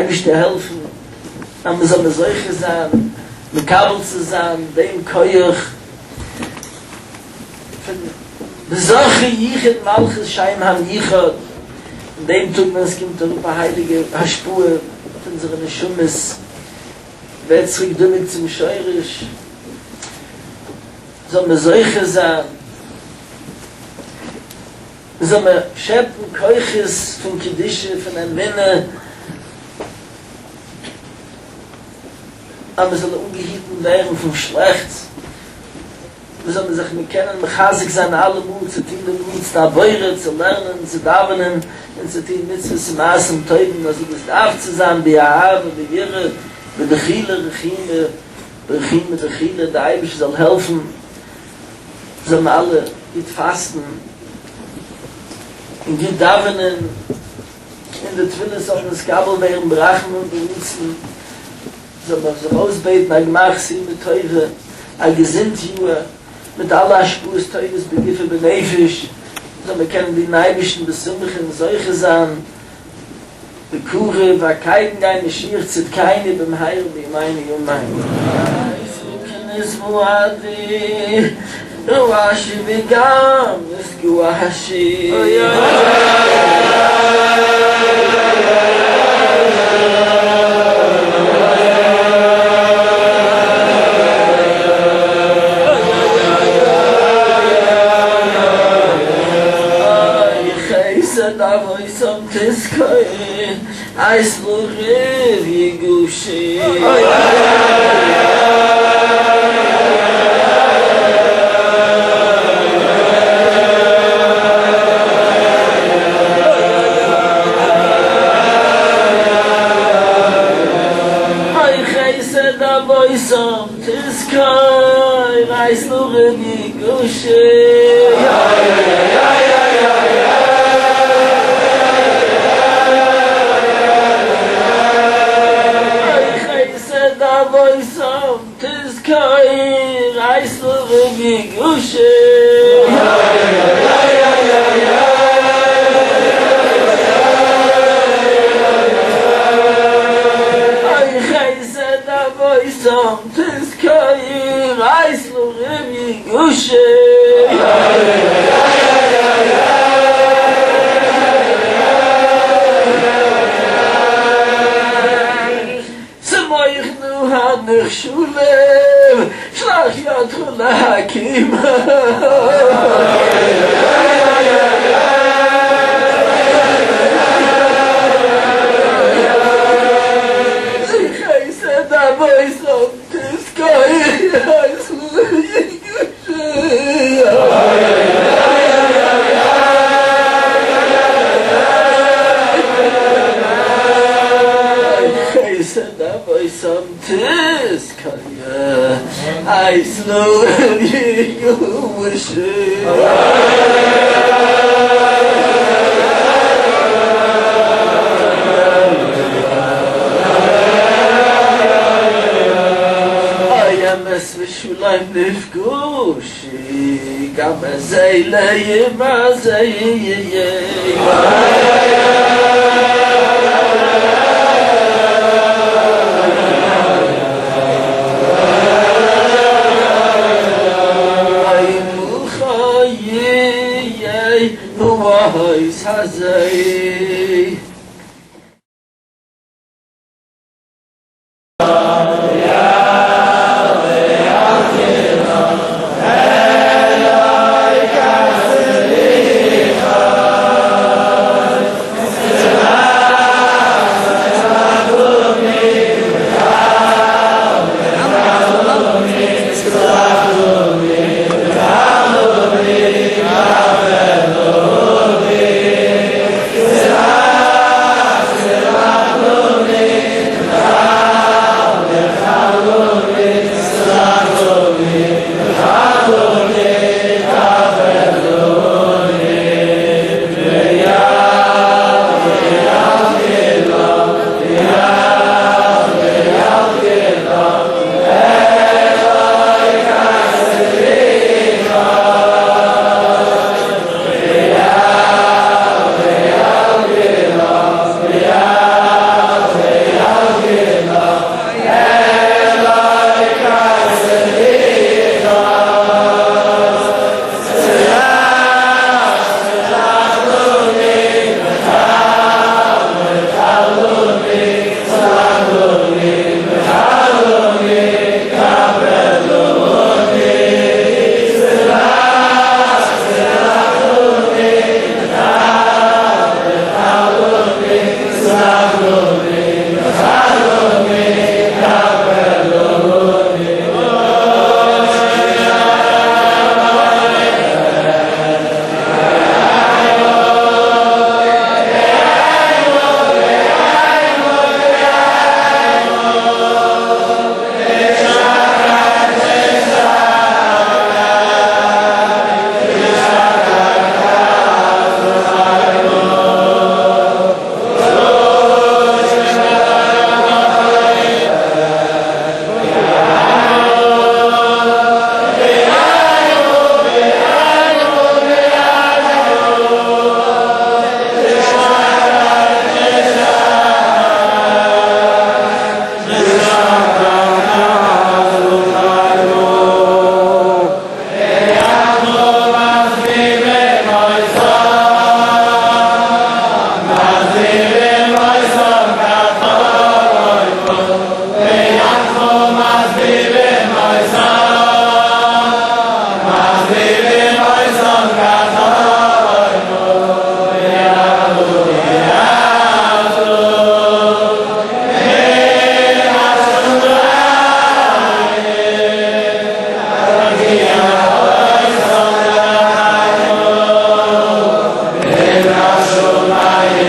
אייבערשטער העלפן אז מיר זאלן זוכה זיין מקבל צו זיין דעם כח פון בזכרי יחוד מלכות שם המיוחד, אין דעם טאג ווען עס קומט אראפ א הייליגע השפעה אויף אונזערע נשמות, ווערט צוריק דבוק צום שורש, זאל מען זוכה זיין, זאל מען שעפן כוחות פון קדושה, פון אמונה, אז מען זאל אפגעהיטן ווערן פון שלעכטס. וואס זאל מען זיך מיר קענען מחזק זיין אלעמאל צו טון דעם רצון הבורא, צו לערנען, צו דאווענען, און צו טון מצוות און מעשים טובים אזוי ווי עס דארף צו זיין באהבה וביראה בדחילו ורחימו ברחימו דחילו, דער אייבערשטער זאל העלפן זאל מען אלע גוט פאסטן און גוט דאווענען, און די תפילות זאלן נתקבל ווערן ברחמים וברצון. זאל מען זיך אויסבעטן א גמר חתימה טובה, א געזונט יאר, מיט אלע השפעות טובות בגוף ובנפש, זאל מען קענען דינען אייבערשטן בשמחה און זוכה זיין בקרוב אקייגן גיין משיח צדקינו במהרה בימינו אמן.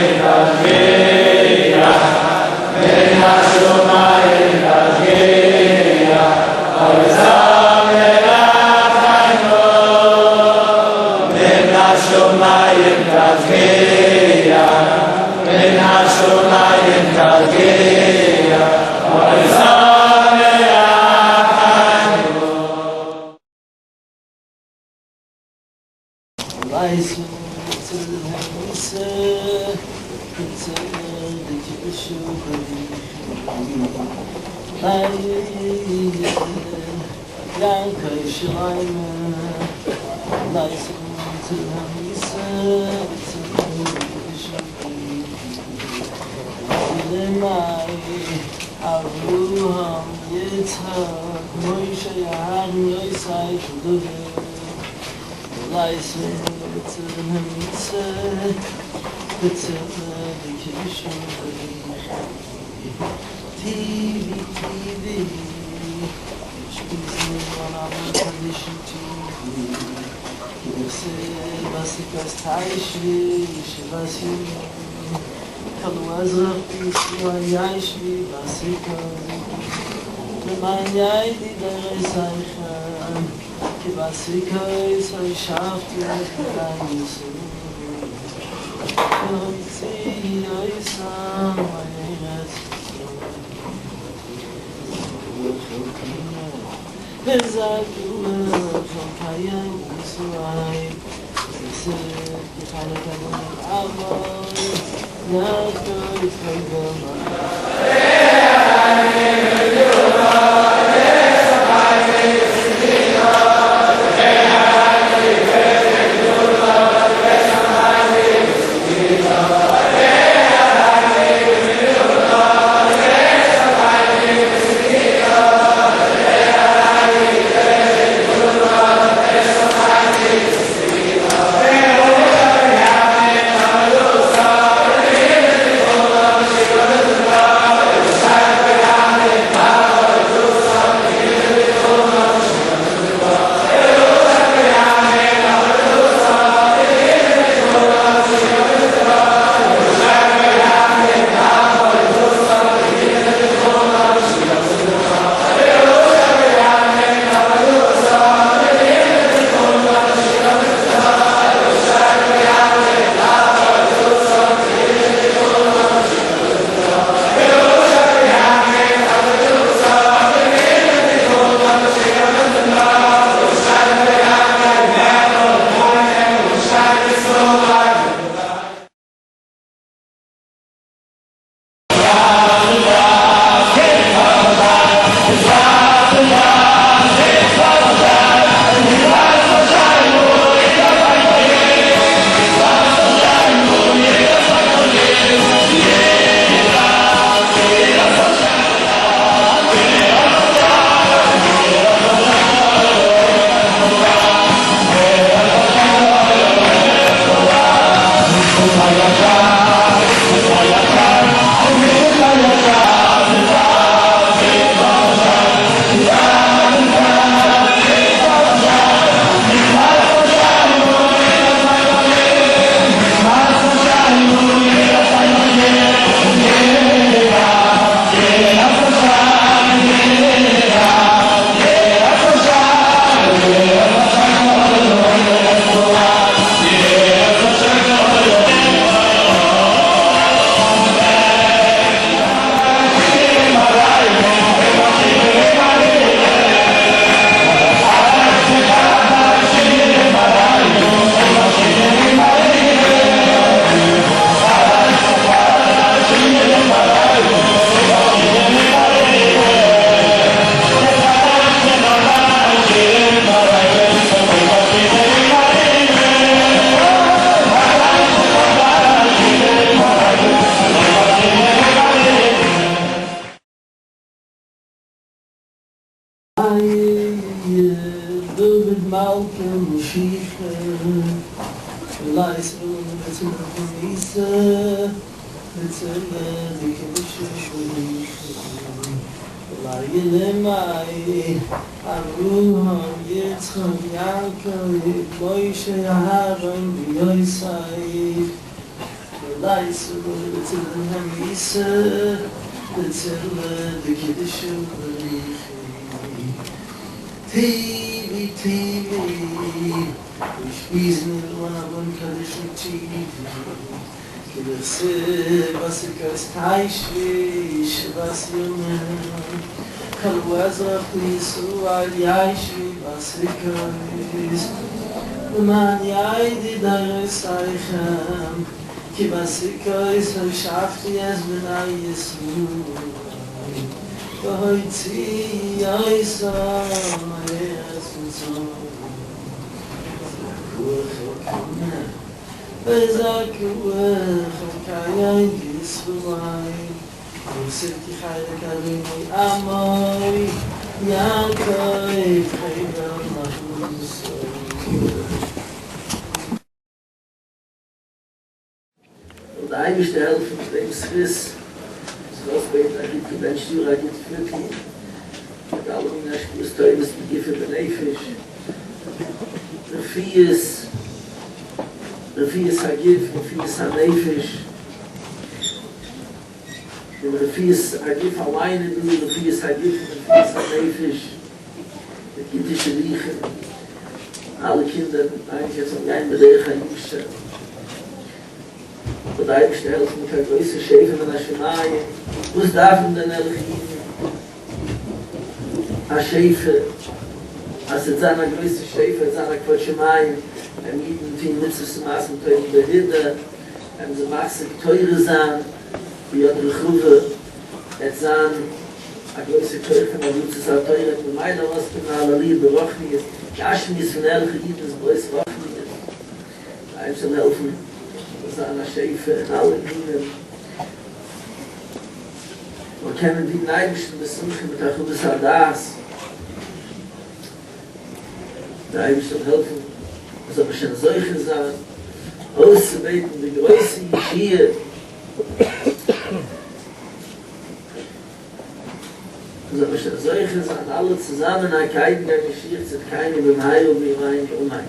תשגיח, מן השמים תשגיח, ותשמחנו. מן השמים תשגיח, מן השמים תשגיח, ותשמחנו. אברהם, יצחק, משה, אהרן, יוסף, דוד כי בסוכות הושבתי את בני ישראל, והוציא אותם מארץ מצרים. וזעקו חלקיהם ישראל, זכר כחלק אדוני אבות, יעקב דוד מלכא משיחא, אברהם, יצחק, יעקב, משה, אהרן ויוסף. דאורייתא בצילא דמהימנותא בצילא דקודשא בריך הוא טובו טובו אושפיזין עילאין רבן קדישין טובו כדכתיב בסוכות תשבו שבעת ימים כל האזרח בישראל ישבו בסוכות למען ידעו דורותיכם כי בסוכות הושבתי את בני ישראל בהוציאי אותם מארץ מצרים זכאה חלקנא וזכאה חלקיהון דישראל דכתיב כי חלק אדוני עמו יעקב חבל נחלתו. זאל דער אייבערשטער העלפן מיט דעם זכות זיך אויסבעטן א גוט געבענטשט יאר א גוט קוויטל מיט אלע מיני השפעות טובות בגוף ובנפש, רפואות, רפואת הגוף, רפואת הנפש, און רפואת הגוף אליין איז דא רפואת הגוף און רפואת הנפש, מיט גוטע שידוכים, אלע קינדער מיט אייניקלעך זאלן גיין בדרך הישר, זאל דער אייבערשטער העלפן מיט א גרויסע שפע מן השמים, וואס דארפן דען ערליכע אידן? א שפע, אז ס'וועט זיין א גרויסע שפע, וועט זיין א כבוד שמים, ווען אידן טוהן מצוות און מעשים טובים בהידור, וועלן זיי מחזיק תורה זיין ביד רחבה, וועט זיין א גרויסע כח פון הרבצת התורה, וועט ממילא ארויסקומען א עליה ברוחניות, גשמיות פון ערליכע אידן איז בלויז רוחניות, דער אייבערשטער זאל העלפן ס'זאל זיין א שפע אין אלע ענינים. זאל קענען דינען אייבערשטן בשמחה מיט הרחבת הדעת, דער אייבערשטער זאל העלפן מען זאל שוין זוכה זיין אויסצובעטן די גרויסע ישועה, מען זאל שוין זוכה זיין אלע צוזאמען אקייגן גיין משיח צדקינו במהרה בימינו אמן.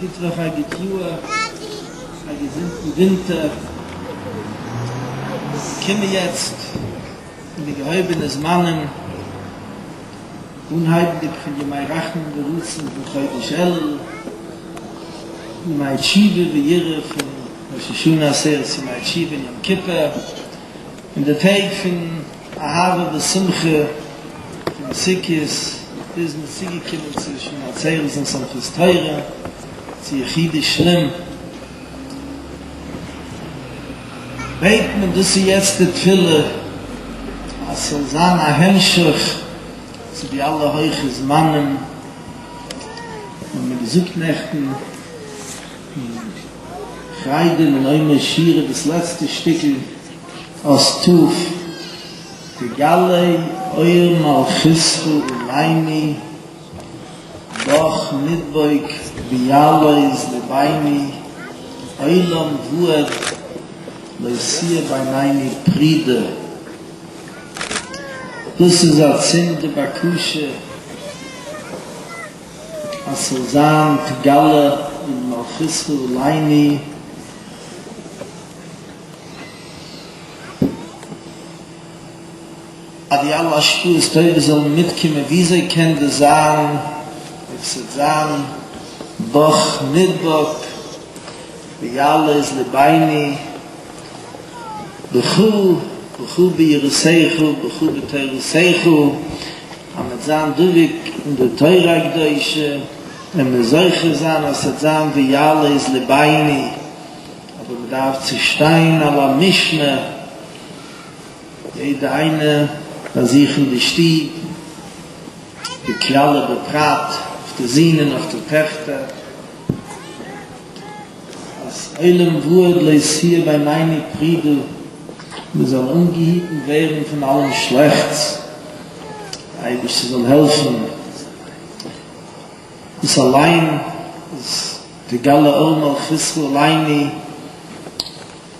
גוט וואך א גוט יאר, א געזונטן ווינטער, קומען יעצט אין די געהויבענע זמנים, אנהייבנדיג פון ימי רחמים ורצון פון חודש אלול, ימי תשובה ויראה פון ראש השנה עשרת ימי תשובה און יום כיפור, און די טעג פון אהבה ושמחה פון סוכות ביז מ'איז צוגעקומען צו שמיני עצרת און שמחת תורה צו יחודא שלים בעט מען דאס איז יעצט די תפילה אז ס'זאל זיין א המשך צו די אלע הויכע זמנים, האבן מיר געזאגט נעכטן. חרדים און אומר שירה דאס לעצטע שטיקל אות ת', תגלה אור מלכותך עלינו בך נדבק ויעלוז לבנו עולם ועד לא תהיה בינינו פרידה. דאס איז אצינד די בקשה אז ס'זאל זיין תגלה אור מלכותך עלינו. אז די אלע השפעות טובות זאלן מיטקומען, וויאזוי קען דאס זיין אויב ס'וועט זיין בך נדבק ויעלוז לבנו בך בך ביראתך בך בתורתך, אז מ'וועט זיין דבוק אין די תורה הקדושה, און מ'וועט זוכה זיין אז ס'וועט זיין ויעלוז לבנו, אבער מ'דארף צו שטיין על המשמר. יעדע איינע ביי זיך אין די שטוב, בכלל ובפרט אויף די זין און אויף די טעכטער, אז עולם ועד לא תהיה בינינו פרידה, מען זאל אנגעהיטן ווערן פון אלעם שלעכטס, דער אייבערשטער זאל העלפן, דאס אליין איז תגלה אור מלכותך עלינו.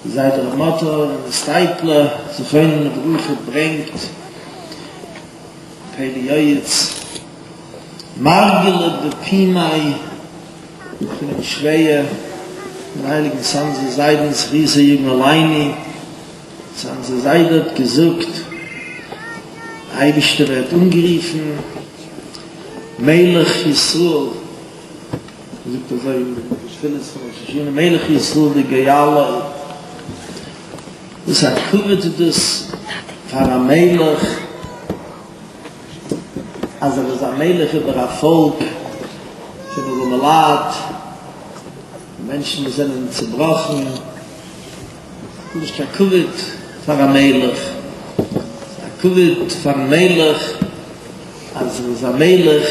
די זיידע ר' מאטעלע פון סטייפלער זכרונו לברכה ברענגט פלא יועץ מרגלא בפומיה פונעם שווער פון הייליגן סאנזער זיידן זכותו יגן עלינו, סאנזער זיידע האט געזאגט, די אייבערשטער ווערט אנגערופן מלך ישראל. זאגט אזוי אין די תפילות פון ראש השנה מלך ישראל וגואלו, וואס א כבוד איז דאס פאר א מלך אז ער איז א מלך איבער א פאלק פון ארעמעלייט, מענטשן וואס זענען צובראכן, נישט קיין כבוד פאר א מלך, ס'איז א כבוד פארן מלך אז ער איז א מלך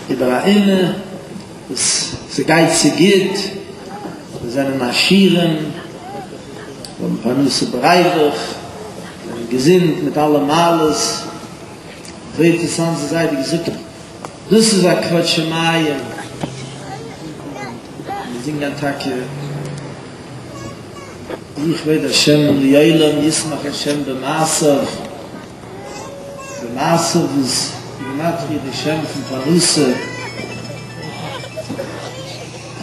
איבער א אומה וואס ס'גייט צו גוט, זיי זענען עשירים, זיי האבן פרנסה בריווח, זיי זענען געזונט מיט אלע מעלות, אזוי האט דער סאנזער זיידע געזאגט, דאס איז א כבוד שמים, מיר זינגען טאקע יהי כבוד השם לעולם ישמח השם במעשיו. במעשיו איז בגימטריא די שם פון פרנסה,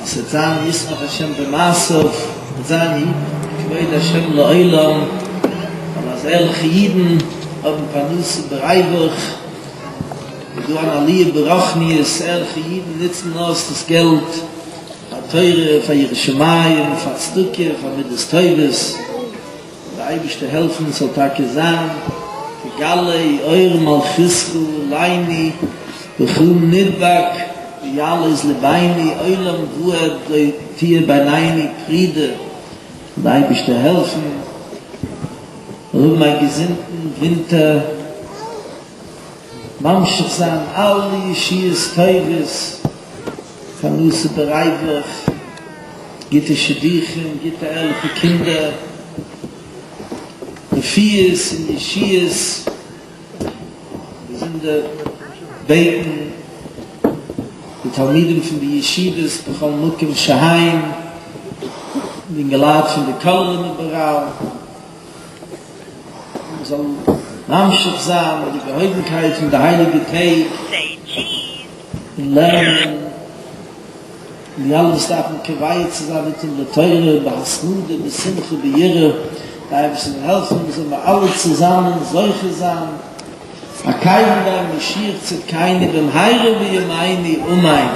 אז ס'וועט זיין ישמח השם במעשיו, וועט זיין יהי כבוד השם לעולם, ווייל אז ערליכע אידן האבן פרנסה בריווח, איז דא אן עליה ברוחניות, ערליכע אידן נוצן אויס דאס געלט פאר תורה, פאר יראת שמים, פאר צדקה, פאר מידות טובות. זאל דער אייבערשטער העלפן ס'זאל טאקע זיין תגלה אור מלכותך עלינו בך נדבק ויעלוז לבנו עולם ועד לא תהיה בינינו פרידה, זאל דער אייבערשטער העלפן מ'זאל האבן א געזונטן ווינטער, ממשיך זיין אלע ישועות טובות, פרנסה בריווח. גוטע שידוכים, גוטע ערליכע קינדער, רפואות און ישועות, באזונדער בעטן די תלמידים פון די ישיבות בכל מקום שהם, די אינגעלייט פון די כוללים איבעראל, מען זאל ממשיך זיין מיט די געהויבנקייט פון די הייליגע טעג און לערנען. און די אלע וואס דארפן קובע צו זיין עתים לתורה בהתמדה בשמחה וביראה, די אייבערשטער זאל העלפן מיר זאלן אלע צוזאמען זוכה זיין לקבל דעם משיח צדקינו במהרה בימינו אמן.